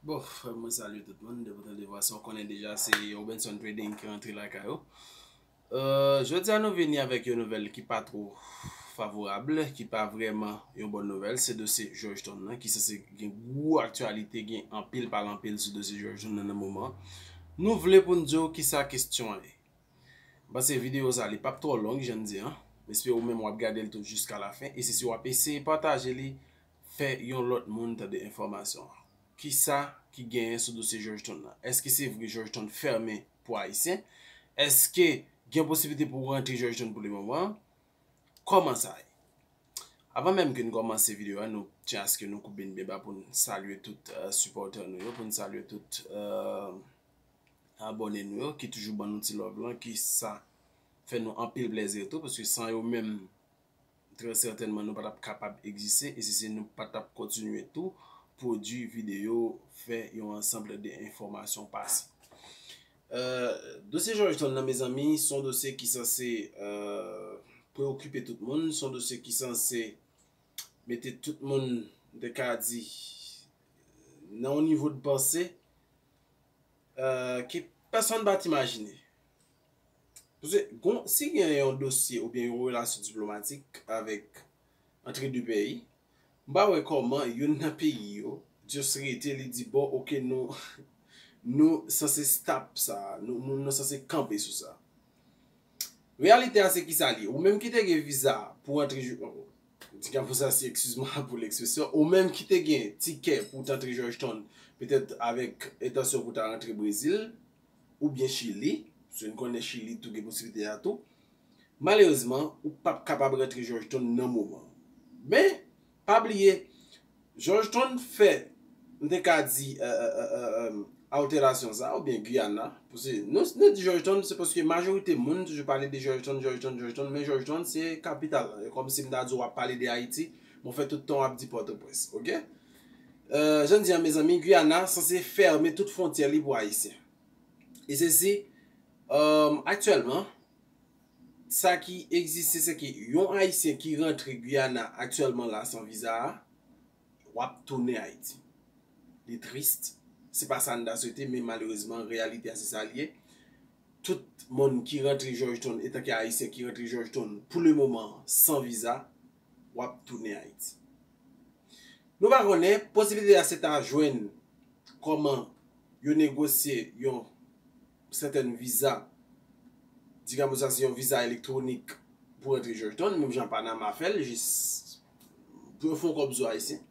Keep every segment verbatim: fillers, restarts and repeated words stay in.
Bon, frè mwen, salye tout moun. Depi w tande vwa sa, w konnen deja se Robinson Trading ki rantre lakay ou. Euh, jodi a nou vini avèk yon nouvèl ki pa twò favorab, ki pa vrèman yon bòn nouvèl. Se dosye Georgetown nan ki sanse gen gwo aktyalite, gen anpil pale anpil sou dosye Georgetown nan nan moman. Nou vle pou n di w kisa kesyon an ye. M panse videyo sa li p ap twò long, jan n di an. M espere ou menm w ap gade l tou jiska lafen. E se si w ap eseye pataje li, fè yon lòt moun tande enfòmasyon an. Kisa ki genyen sou dosye Georgetown nan? Èske se vre Georgetown fèmen pou Ayisyen? Èske gen posiblite pou rantre Georgetown pou le moman? Kòman sa ye? Avan menm ke n kòmanse videyo a, nou tyen aske nou koube n byen ba pou n salye tout euh, sipòtè nou yo, pou n salye tout euh, abòne nou yo ki toujou ban nou ti love lan, ki sa fè nou anpil plèzi tou, paske san yo menm, trè sètènman, nou pa t ap kapab egziste, e si se nou pa t ap kontinye tou pwodui videyo, fè yon ansanm de enfòmasyon pase. Euh, dosye Georgetown nan, mezanmi, se yon dosye ki sanse euh, preokipe tout moun, se yon dosye ki sanse mete tout moun, m te ka di, nan yon nivo de panse euh, ke pèsonn pa t imajine. Paske gon, si gen yon dosye oubyen yon relasyon diplomatik avèk antre de peyi, m pa wè kòman youn nan peyi yo just rete li di bon, oke, nou nou sanse stop sa, nou, nou, nou sanse kanpe sou sa. Reyalite a se kisa li ye? Ou menm ki te gen viza pou antre, di ka pou sa si, eskiz mwen pou lekspresyon, ou menm ki te gen tikè pou w t antre Georgetown, petèt avèk entansyon pou w ta rantre Brezil, oubyen Chili, paske n konnen Chili tou gen posiblite a tou, malerezman, ou p ap kapab rantre Georgetown nan moman. Men, pa bliye, Georgetown fè, m te ka di, euh, euh, euh, euh, alterasyon sa, oubyen Guyana. Paske nou, nou di Georgetown, se paske majorite moun toujou pale de Georgetown, Georgetown, Georgetown, men Georgetown se kapital la. E kòmsi m ta di w ap pale de Ayiti, men w fè tout tan w ap di Pòtoprens, oke? Euh, jan n di an, mezanmi, Guyana sanse fèmen tout fwontyè li pou Ayisyen. E se si, euh, aktyèlman, sa ki egziste, se ke yon Ayisyen ki rantre Guyana aktyèlman la san viza a, w ap tounen Ayiti. Li tris, se pa sa n ta swete, men malerezman, reyalite a se sa l ye. Tout moun ki rantre Georgetown, etanke Ayisyen ki rantre Georgetown pou le moman san viza, w ap tounen Ayiti. Nou pa konnen, posiblite a se ta jwenn kòman yo negosye yon sètèn viza, di ka pou sa se yon viza elektwonik pou rantre Georgetown, menm jan Panama fè l, jis pou yo fè yon kòb sou Ayisyen.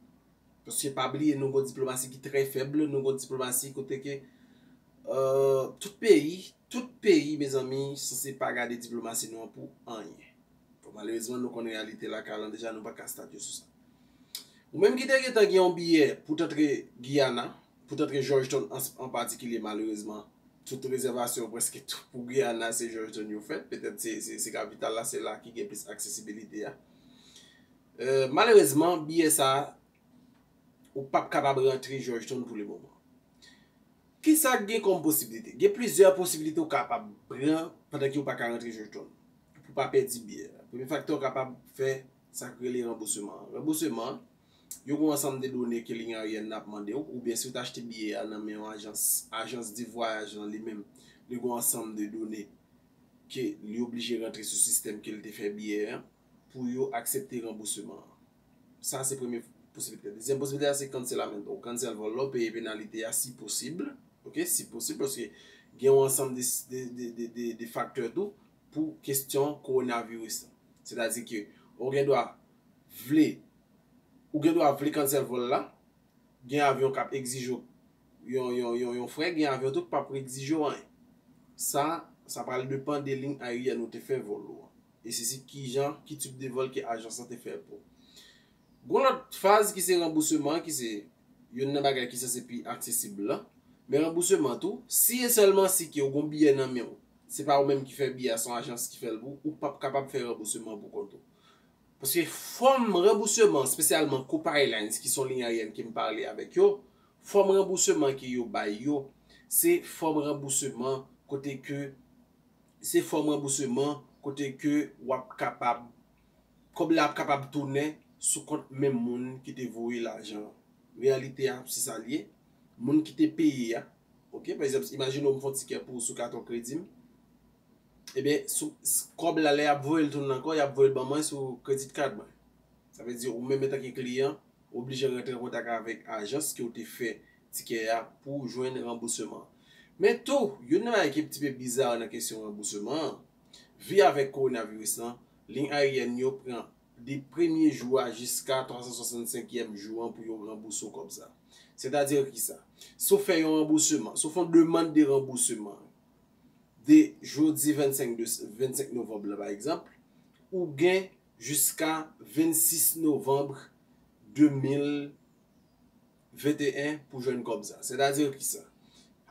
Paske pa bliye, nou gon diplomasi ki trè fèb, nou gon diplomasi kote ke euh, tout peyi, tout peyi, mezanmi, sanse pa gade diplomasi nou an pou anyen. Bon, malerezman, nou konn reyalite lakay lan deja, nou pa ka stat yo sou sa. Ou menm ki te gentan gen yon biyè pou t antre Guyana, pou t antre Georgetown an, an patikilye, malerezman, tout rezèvasyon prèske tout pou Guyana, se Georgetown yo fèt. Petèt se, se, se kapital la, se la ki gen plis aksesibilite a. Euh, malerezman, biyè sa a, ou p ap kapab rantre Georgetown pou le moman. Kisa k gen kòm posiblite? Gen plizyè posiblite ou kapab pran pandan ke ou pa ka rantre Georgetown pou pa pèdi biyè a. Premye faktè ou kapab fè sa k rele ranbouseman. Ranbouseman, yo gen yon ansanm de done ke liy ayeryèn nan ap mande w, oubyen si w ta achte biyè a nan men yon ajans, ajans de vwayaj lan li menm, li gen yon ansanm de done ke li oblije rantre sou sistèm ke l te fè biyè an pou yo aksepte ranbouseman an. Sa se premye posibilite. Dezyèm posibilite a se cancellment. Ou cancel vòl la, ou peye penalite a si posib. Oke, si posib, paske gen yon ansanm de, de, de, de, de, de faktè tou pou kesyon kowonaviris la. Sètadi ke ou gen dwa vle, ou gen dwa vle cancel vòl la, gen avyon k ap egzije w yon, yon, yon, yon frè, gen avyon tou k p ap egzije w anyen. Sa, sa pral depann de liy ayeryèn ou te fè vòl ou an. E se si kijan, ki tip de vòl ke ajans lan te fè pou ou. Gon lòt faz ki se ranbouseman, ki se youn nan bagay ki sanse pi aksesib lan. Men ranbouseman tou, si e sèlman si ke ou gon biyè nan men w, se pa ou menm ki fè biyè a, se yon ajans ki fè l pou ou, ou p ap kapab fè ranbouseman pou kont ou. Paske fòm ranbouseman, espesyalman Copa Airlines, ki se yon liy ayeryèn ke m pale avèk yo, fòm ranbouseman ke yo bay yo, se fòm ranbouseman kote ke, se fòm ranbouseman kote ke w ap kapab, kòb la ap kapab tounen sou kont menm moun ki te voye lajan an. Reyalite a, se sa l ye. moun ki te peye a. Ok, pa egzanp, imajine w m fè yon tikè pou ou sou katon kredi m. Ebyen, sou, s- kòb la, lè y ap voye l tounen ankò, y ap voye l ban mwen sou credit card mwen. Sa vle di, ou menm antanke kliyan, ou oblije rantre an kontak avèk ajans ke w te fè tikè a pou w jwenn ranbousman. Men tou, youn nan bagay ki ti pe biza nan kesyon ranbousman an, vi avèk kowonaviris lan, liy ayeryèn yo pran de premye jou a jiska twa san swasannsenkyèm jou an pou yo ranbouse w kòb sa. Sètadi ki sa? Si w fè yon ranbousman, si w fè yon demann de ranbousman de jodi vennsenk de, vennsenk novanm la, pa egzanp, ou gen jiska vennsis novanm de mil venteyen pou jwenn kòb sa. Sètadi ki sa?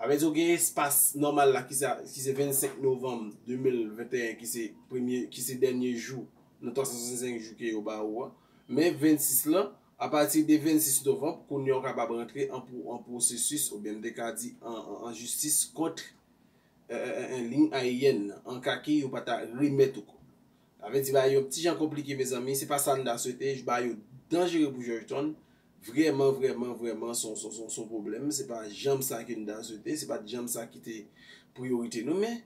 Sa vle di ou gen espas nòmal la ki se, ki se vennsenk novanm de mil venteyen, ki se premye, ki se dènye jou nan twa san swasannsenk jou ke yo ba ou a. Men vennsis lan, apati de vennsis novanm, kounye a ou kapab rantre an, pwo- an pwosesis, oubyen m te ka di an, an, an jistis kont, e, e, e, e, liy ayeryèn nan, an ka ke yo pa ta remèt ou kòb. Sa vle di bagay yo ti jan konplike, mezanmi, se pa sa n ta swete, bagay yo danjere pou Georgetown. Vrèman, vrèman, vrèman, se yon, se yon, se yon, se yon pwoblèm. Se pa janm sa ke n ta swete, se pa t janm sa ki te priyorite nou, men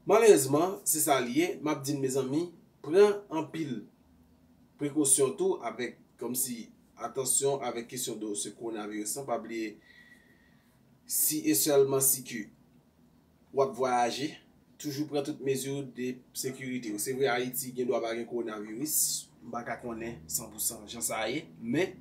malerezman, se sa l ye. M ap di n, mezanmi, pran anpil prekosyon tou avèk, kòmsi, atansyon avèk kesyon de se kowonaviris lan. Pa bliye, si e sèlman si ke w ap vwayaje, toujou pran tout mezi de sekirite yo. Se vre, Ayiti gen dwa pa gen kowonaviris, m pa ka konnen san pou san jan sa ye, men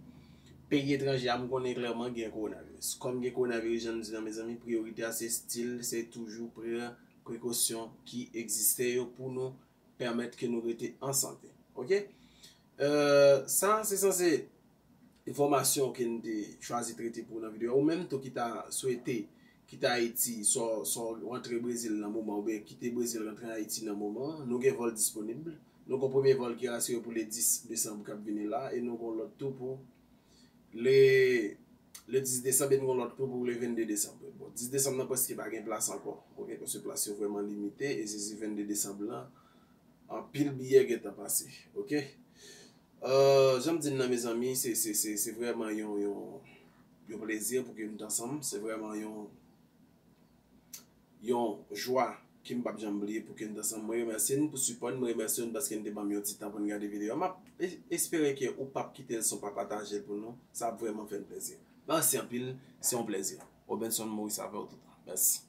peyi etranje a, m konnen klèman gen kowonaviris. Kòm gen kowonaviris, jan n di nan, mezanmi, priyorite a se still, se toujou pran prekosyon ki egziste yo pou nou pèmèt ke nou rete an sante. Ok? E, sa, se sanse enfòmasyon ke n te chwazi trete pou w nan videyo a. Ou menm tou ki ta swete kite Ayiti, swa, swa w rantre Brezil nan moman, oubyen kite Brezil rantre Ayiti nan moman, nou gen vòl disponib. Nou gen premye vòl ki asire pou le dis desanm k ap vini la, e nou gen lòt tou pou le, le dis desanm, e nou gen lòt tou pou le vennde desanm. Bon, dis desanm nan prèske pa gen plas ankò, ok, paske plas yo vrèman limite, e se, se vennde desanm lan, anpil biyè gentan pase, ok? E, jan m di n nan, mezanmi, se, se, se, se vrèman yon, yon, yon plezi pou ke n t ansanm. Se vrèman yon, yon jwa ke m p ap janm bliye pou ke n t ansanm. Mwen remèsye n pou sipò n. Mwen remèsye n paske n te ban m yon ti tan pou n gade videyo a. M ap e- espere ke ou p ap kite l san w pa pataje l pou nou. Sa ap vrèman fè n plezi. Mèsi anpil. Se yon plezi. Robenson Maurice avè w toutan. Mèsi.